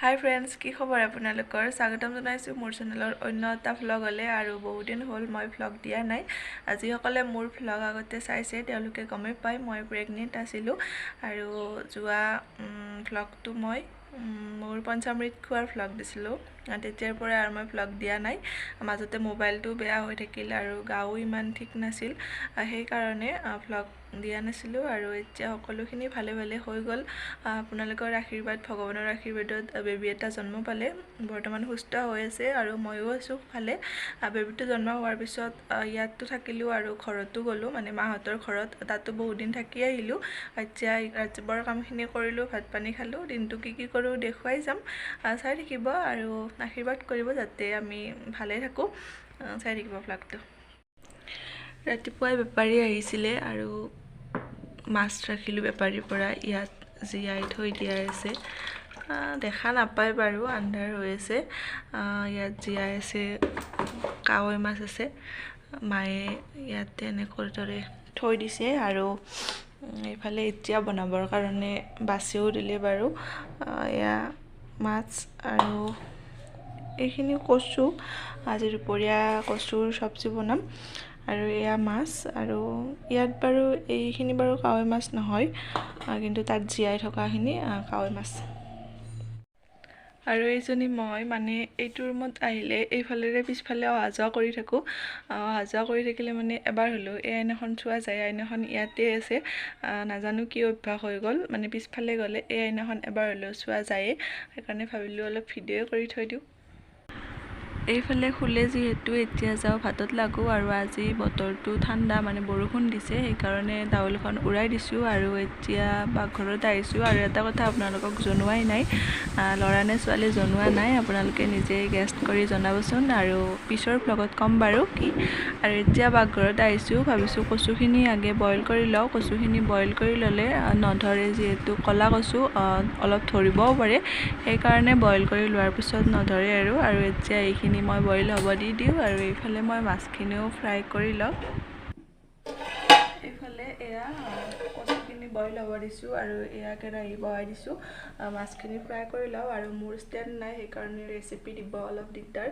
হাই friends, কি খবৰ আপোনালোকৰ? স্বাগতম জনাইছোঁ মোৰ চেনেলৰ অন্য এটা ভ্লগলৈ। আৰু বহুদিন হ'ল মই ভ্লগ দিয়া নাই। যিসকলে মোৰ ভ্লগ আগতে চাইছে, তেওঁলোকে গমেই পায় মই প্ৰেগনেণ্ট আছিলোঁ। আৰু যোৱা ভ্লগটো মই মোৰ পঞ্চামৃত খোৱাৰ ভ্লগ দিছিলোঁ। তেতিয়াৰ পৰা আৰু মই ভ্লগ দিয়া নাই। মাজতে মোবাইলটো বেয়া হৈ থাকিল আৰু গাও ইমান ঠিক নাছিল, সেইকাৰণে ভ্লগ দিয়া নাছিলোঁ। আৰু এতিয়া সকলোখিনি ভালে ভালে হৈ গ'ল। আপোনালোকৰ আশীৰ্বাদ, ভগৱানৰ আশীৰ্বাদত বেবী এটা জন্ম পালে। বৰ্তমান সুস্থ হৈ আছে আৰু ময়ো আছোঁ ভালে। বেবীটো জন্ম হোৱাৰ পিছত ইয়াতো থাকিলোঁ আৰু ঘৰতো গ'লোঁ, মানে মাহঁতৰ ঘৰত, তাতো বহুত দিন থাকি আহিলোঁ। এতিয়া ৰাতিপুৱাৰ কামখিনি কৰিলোঁ, ভাত পানী খালোঁ। দিনটো কি কি কৰোঁ দেখুৱাই যাম, চাই থাকিব আৰু আশীৰ্বাদ কৰিব যাতে আমি ভালে থাকোঁ। চাই থাকিব ভ্লগটো। ৰাতিপুৱাই বেপাৰী আহিছিলে আৰু মাছ ৰাখিলোঁ বেপাৰীৰ পৰা। ইয়াত জীয়াই থৈ দিয়া আছে, দেখা নাপায় বাৰু, আন্ধাৰ হৈ আছে। ইয়াত জীয়াই আছে, কাৱৈ মাছ আছে। মায়ে ইয়াতে এনেকৈ দৰে থৈ দিছে। আৰু এইফালে এতিয়া বনাবৰ কাৰণে বাচিও দিলে বাৰু। এয়া মাছ আৰু এইখিনি কচু। আজি দুপৰীয়া কচুৰ চব্জি বনাম। আৰু এয়া মাছ। আৰু ইয়াত বাৰু এইখিনি বাৰু কাৱৈ মাছ নহয়, কিন্তু তাত জীয়াই থকাখিনি কাৱৈ মাছ। আৰু এইজনী মই মানে এইটো ৰুমত আহিলে এইফালেৰে পিছফালে অহা যোৱা কৰি থাকোঁ। অহা যোৱা কৰি থাকিলে মানে এবাৰ হ'লেও এই আইনাখন চোৱা যায়। আইনাখন ইয়াতে আছে, নাজানো কি অভ্যাস হৈ গ'ল, মানে পিছফালে গ'লে এই আইনাখন এবাৰ হ'লেও চোৱা যায়েই। সেইকাৰণে ভাবিলোঁ অলপ ভিডিঅ' কৰি থৈ দিওঁ। এইফালে শুলে যিহেতু, এতিয়া যাওঁ ভাতত লাগোঁ। আৰু আজি বতৰটো ঠাণ্ডা, মানে বৰষুণ দিছে, সেইকাৰণে টাৱেলখন উৰাই দিছোঁ। আৰু এতিয়া পাকঘৰত আহিছোঁ। আৰু এটা কথা আপোনালোকক জনোৱাই নাই, ল'ৰা নে ছোৱালী জনোৱা নাই। আপোনালোকে নিজে গেষ্ট কৰি জনাবচোন আৰু পিছৰ ভ্লগত ক'ম বাৰু কি। আৰু এতিয়া পাকঘৰত আহিছোঁ, ভাবিছোঁ কচুখিনি আগে বইল কৰি লওঁ। কচুখিনি বইল কৰি ল'লে নধৰে, যিহেতু ক'লা কচু অলপ ধৰিবও পাৰে, সেইকাৰণে বইল কৰি লোৱাৰ পিছত নধৰে। আৰু এতিয়া এইখিনি মই বইল হ'ব দি দিওঁ। আৰু এইফালে মই মাছখিনিও ফ্ৰাই কৰি লওঁ। এইফালে এয়া কচুখিনি বইল হ'ব দিছোঁ আৰু এয়া কেৰাহী বহাই দিছোঁ। মাছখিনি ফ্ৰাই কৰি লওঁ। আৰু মোৰ ষ্টেণ্ড নাই, সেইকাৰণে ৰেচিপি দিব অলপ দিগদাৰ,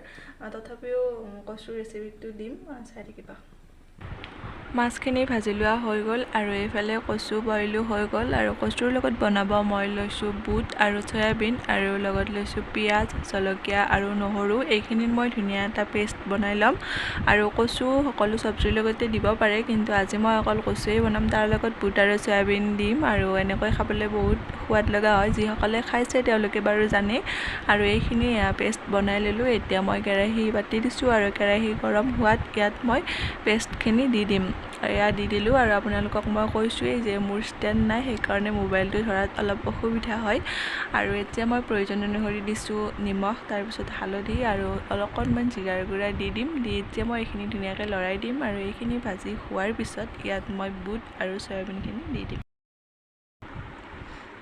তথাপিও কচুৰ ৰেচিপিটো দিম, চাই থাকিবা। মাছখিনি ভাজি লোৱা হৈ গ'ল আৰু এইফালে কচু বইলো হৈ গ'ল। আৰু কচুৰ লগত বনাব মই লৈছোঁ বুট আৰু চয়াবিন আৰু লগত লৈছোঁ পিঁয়াজ, জলকীয়া আৰু নহৰু। এইখিনিত মই ধুনীয়া এটা পেষ্ট বনাই ল'ম। আৰু কচু সকলো চব্জিৰ লগতে দিব পাৰে, কিন্তু আজি মই অকল কচুৱেই বনাম। তাৰ লগত বুট আৰু চয়াবিন দিম আৰু এনেকৈ খাবলৈ বহুত সোৱাদ লগা হয়। যিসকলে খাইছে তেওঁলোকে বাৰু জানে। আৰু এইখিনি পেষ্ট বনাই ল'লোঁ। এতিয়া মই কেৰাহী পাতি দিছোঁ আৰু কেৰাহী গৰম হোৱাত ইয়াত মই পেষ্টখিনি দি দিম। এয়া দি দিলোঁ। আৰু আপোনালোকক মই কৈছোঁৱেই যে মোৰ ষ্টেণ্ড নাই, সেইকাৰণে মোবাইলটো ধৰাত অলপ অসুবিধা হয়। আৰু এতিয়া মই প্ৰয়োজন অনুসৰি দিছোঁ নিমখ, তাৰপিছত হালধি আৰু অকণমান জিৰাৰ গুড়া দি দিম। দি এতিয়া মই এইখিনি ধুনীয়াকৈ লৰাই দিম। আৰু এইখিনি ভাজি হোৱাৰ পিছত ইয়াত মই বুট আৰু চয়াবিনখিনি দি দিম।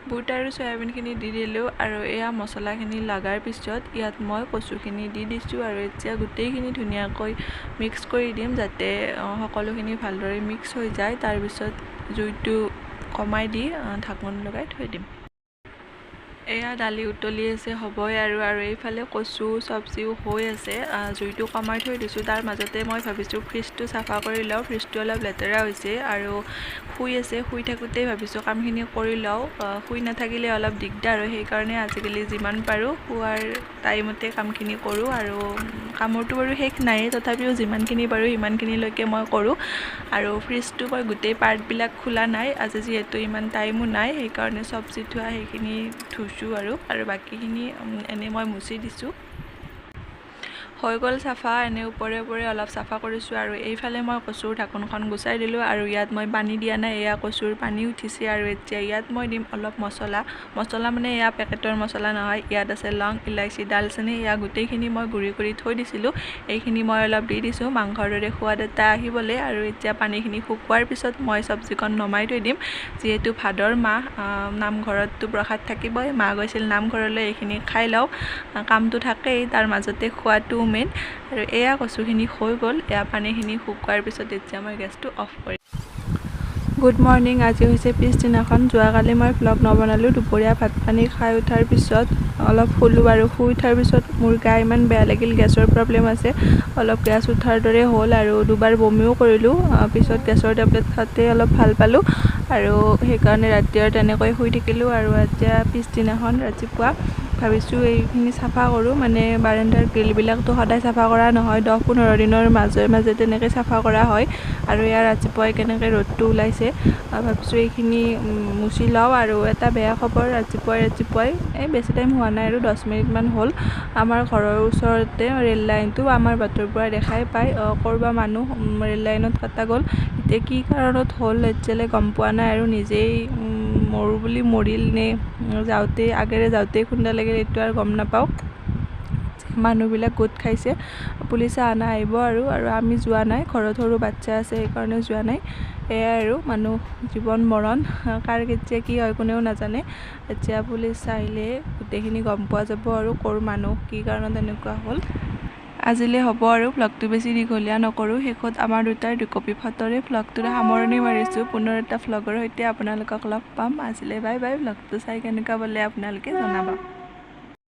বুট আৰু চয়াবিনখিনি দি দিলোঁ আৰু এয়া মছলাখিনি লগাৰ পিছত ইয়াত মই কচুখিনি দি দিছোঁ। আৰু এতিয়া গোটেইখিনি ধুনীয়াকৈ মিক্স কৰি দিম যাতে সকলোখিনি ভালদৰে মিক্স হৈ যায়। তাৰপিছত জুইটো কমাই দি ঢাকোন লগাই থৈ দিম। এয়া দালি উতলি আছে, হ'বই আৰু। আৰু এইফালে কচু চব্জিও হৈ আছে, জুইটো কমাই থৈ দিছোঁ। তাৰ মাজতে মই ভাবিছোঁ ফ্ৰিজটো চাফা কৰি লওঁ। ফ্ৰিজটো অলপ লেতেৰা হৈছে আৰু শুই আছে। শুই থাকোঁতেই ভাবিছোঁ কামখিনি কৰি লওঁ। শুই নাথাকিলে অলপ দিগদাৰ হয়, সেইকাৰণে আজিকালি যিমান পাৰোঁ শোৱাৰ টাইমতে কামখিনি কৰোঁ। আৰু কামৰটো বাৰু শেষ নায়েই, তথাপিও যিমানখিনি পাৰোঁ সিমানখিনিলৈকে মই কৰোঁ। আৰু ফ্ৰিজটো মই গোটেই পাৰ্টবিলাক খোলা নাই আজি, যিহেতু ইমান টাইমো নাই, সেইকাৰণে চব্জি থোৱা সেইখিনি ধুইছোঁ আৰু বাকীখিনি এনেই মই মুচি দিছোঁ। হৈ গ'ল চাফা, এনেই ওপৰে ওপৰে অলপ চাফা কৰিছোঁ। আৰু এইফালে মই কচুৰ ঢাকোনখন গুচাই দিলোঁ। আৰু ইয়াত মই পানী দিয়া নাই, এয়া কচুৰ পানী উঠিছে। আৰু এতিয়া ইয়াত মই দিম অলপ মছলা। মছলা মানে এয়া পেকেটৰ মছলা নহয়, ইয়াত আছে লং, ইলাচি, ডালচেনি, এয়া গোটেইখিনি মই গুড়ি কৰি থৈ দিছিলোঁ। এইখিনি মই অলপ দি দিছোঁ মাংসৰ দৰে সোৱাদ এটা আহিবলৈ। আৰু এতিয়া পানীখিনি শুকোৱাৰ পিছত মই চব্জিকণ নমাই থৈ দিম। যিহেতু ভাদৰ মাহ, নামঘৰততো প্ৰসাদ থাকিবই। মা গৈছিল নামঘৰলৈ, এইখিনি খাই লওঁ। কামটো থাকেই, তাৰ মাজতে খোৱাটোও মেইন। আৰু এয়া কচুখিনি হৈ গ'ল। এয়া পানীখিনি শুকোৱাৰ পিছত এতিয়া মই গেছটো অফ কৰিম। গুড মৰ্ণিং, আজি হৈছে পিছদিনাখন। যোৱাকালি মই ভ্লগ নবনালোঁ। দুপৰীয়া ভাত পানী খাই উঠাৰ পিছত অলপ শুলোঁ আৰু শুই উঠাৰ পিছত মোৰ গা ইমান বেয়া লাগিল, গেছৰ প্ৰব্লেম আছে, অলপ গেছ উঠাৰ দৰে হ'ল আৰু দুবাৰ বমিও কৰিলোঁ। পিছত গেছৰ টেবলেট খাওঁতে অলপ ভাল পালোঁ আৰু সেইকাৰণে ৰাতি আৰু তেনেকৈ শুই থাকিলোঁ। আৰু এতিয়া পিছদিনাখন ৰাতিপুৱা ভাবিছোঁ এইখিনি চাফা কৰোঁ, মানে বাৰাণ্ডাৰ গ্ৰিলবিলাকতো সদায় চাফা কৰা নহয়, 10-15 দিনৰ মাজে মাজে তেনেকৈ চাফা কৰা হয়। আৰু ইয়াৰ ৰাতিপুৱাই কেনেকৈ ৰ'দটো ওলাইছে, ভাবিছোঁ এইখিনি মুচি লওঁ। আৰু এটা বেয়া খবৰ, ৰাতিপুৱাই ৰাতিপুৱাই এই বেছি টাইম হোৱা নাই আৰু 10 মিনিটমান হ'ল, আমাৰ ঘৰৰ ওচৰতে ৰেল লাইনটো আমাৰ বাটৰ পৰা দেখাই পায়, ক'ৰবা মানুহ ৰেল লাইনত কটা গ'ল। এতিয়া কি কাৰণত হ'ল এতিয়ালৈ গম পোৱা নাই আৰু নিজেই মৰোঁ বুলি মৰিল নে যাওঁতে আগেৰে যাওঁতেই খুন্দা লাগিল এইটো আৰু গম নাপাওঁ। মানুহবিলাক গোট খাইছে, পুলিচে আনা আহিব আৰু আৰু আমি যোৱা নাই, ঘৰত সৰু বাচ্ছা আছে সেইকাৰণে যোৱা নাই। এয়াই আৰু মানুহ জীৱন মৰণ কাৰ কেতিয়া কি হয় কোনেও নাজানে। এতিয়া পুলিচ আহিলে গোটেইখিনি গম পোৱা যাব আৰু ক'ৰ মানুহ কি কাৰণত এনেকুৱা হ'ল। আজিলৈ হ'ব আৰু ভ্লগটো বেছি দীঘলীয়া নকৰোঁ। শেষত আমাৰ দুটাৰ দুকপি ফটোৰে ভ্লগটোৰ সামৰণি মাৰিছোঁ। পুনৰ এটা ভ্লগৰ সৈতে আপোনালোকক লগ পাম। আজিলৈ বাই বাই। ভ্লগটো চাই কেনেকুৱা পালে আপোনালোকে জনাব।